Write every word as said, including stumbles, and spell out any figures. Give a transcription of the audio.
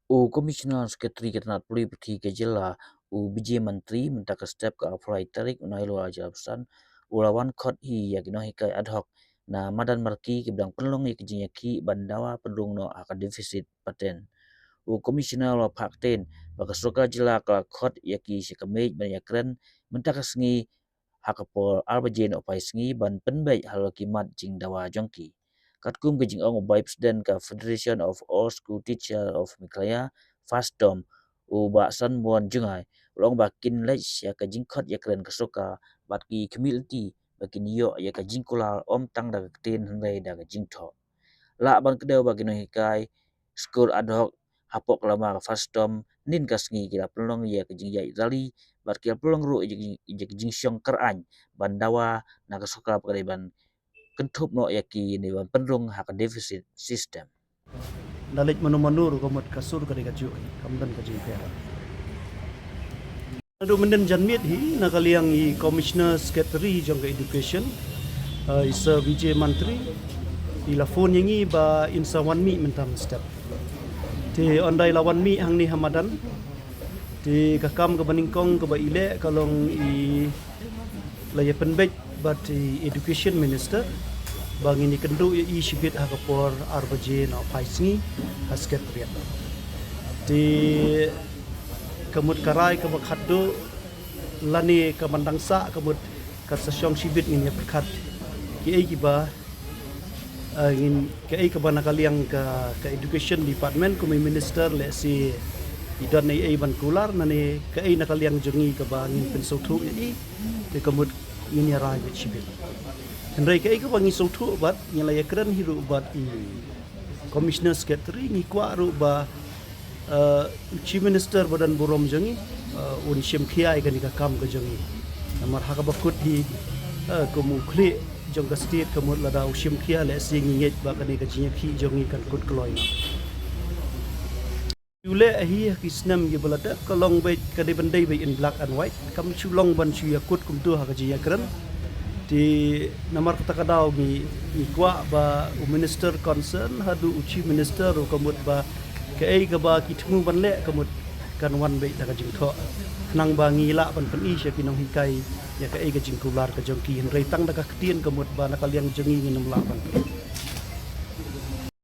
U Commissioner Secretary ka tnat pule puthi ka jylla, u Bijay Mantri, mynta ka step ka arphew lai tarik u Nailar jylla Bhastan, u la wan khot hi ïa ki nonghikai ad hoc na madan marki kiba dang pynlong ïa ka jingïakhih ban dawa pynrung noh ha ka deficit patent. U Commissioner u la phah ktien ba ka sorkar jylla ka la khot ïa ki sha ka miej ban ïakren mynta ka sngi ha ka por ar baje nohphai sngi ban pynbeit halor ki mat jingdawa jong ki. Katkum ka jingong u Vice President ka Federation of All School Teacher of Meghalaya, FASTOM, u Bah Sanborn Jngai, u la ong ba kin leit sha ka jingkhot ïakren ka sorkar bad ki khmih lynti ba kin ïoh ïa ka jingkular ym tang da ka ktien hynrei da ka jingthoh. Lah ban kdew ba ki nonghikai skul ad hoc hapoh ka lama ka FASTOM, hynnin ka sngi ki la pynlong ïa ka jingïaid rally bad ki la pynlong ruh ïa ka jing, ïa ka jingshong kyraiñ ban dawa na ka sorkar ba ka dei ban kynthup noh ïa ki ne ban pynrung ha ka deficit system. Da leit mano mano ruh ka mut ka sur ka dei kajuh hi, kam don ka jingpher. Naduh mynnin janmiet hi na ka liang i Commissioner Secretary jong ka Education, eh, i Sir Bijay Mantri, i la phone ïa ngi ba in sa wan mih mynta mynstep. Te ynda i la wan mih hangne ha madan, te ka kam kaba nyngkong kaba i leh ka long i la ïa pynbeit bad i Education Minister ba ngin ïakynduh ïa i shibit ha ka por ar baje nohphai sngi ha Secretariat. Te ka mut ka rai kaba khatduh lane ka ban dang sah ka mut kan sa shong shibit ngin ïa pyrkhat kiei kiba, eh, ngin, kaei kaba na ka liang ka, ka Education Department kum i Minister lehse i don ei ei ban kular, lane kaei na ka liang jong ngi kaba ngin pynsngewthuh ïa i, te ka mut ngin ïa rai beit shibit. Hynrei kaei kaba ngi sngewthuh bad ngi la ïakren hi ruh bad i Commissioner Secretary, ngi kwah ruh ba, eh, u Chief Minister ba don burom jong ngi, eh, un shim khia ïa kane ka kam ka jong ngi. Namar ha kaba kut hi, eh, kum u khlieh jong ka state ka mut lada u shim khia lehse ngi ngeit ba kane ka jingïakhih jong ngi kan kut kloi noh. U leh hi ha ki snem kiba la dep ka long beit ka dei ban dei beit in black and white. Kam shu long ban shu ïakut kumta ha ka jingïakren. Te namar kata ka daw ngi, ngi kwah ba u Minister concern haduh u Chief Minister ruh ka mut ba kaei kaba ki thmu ban leh ka mut kan wan beit da ka jingthoh. Khnang ba ngi lah ban pyni sha ki nonghikai ïa kaei ka jingkular ka jong ki, hynrei tang da ka ktien ka mut ba na ka liang jong ngi ngin ym lah ban pyni.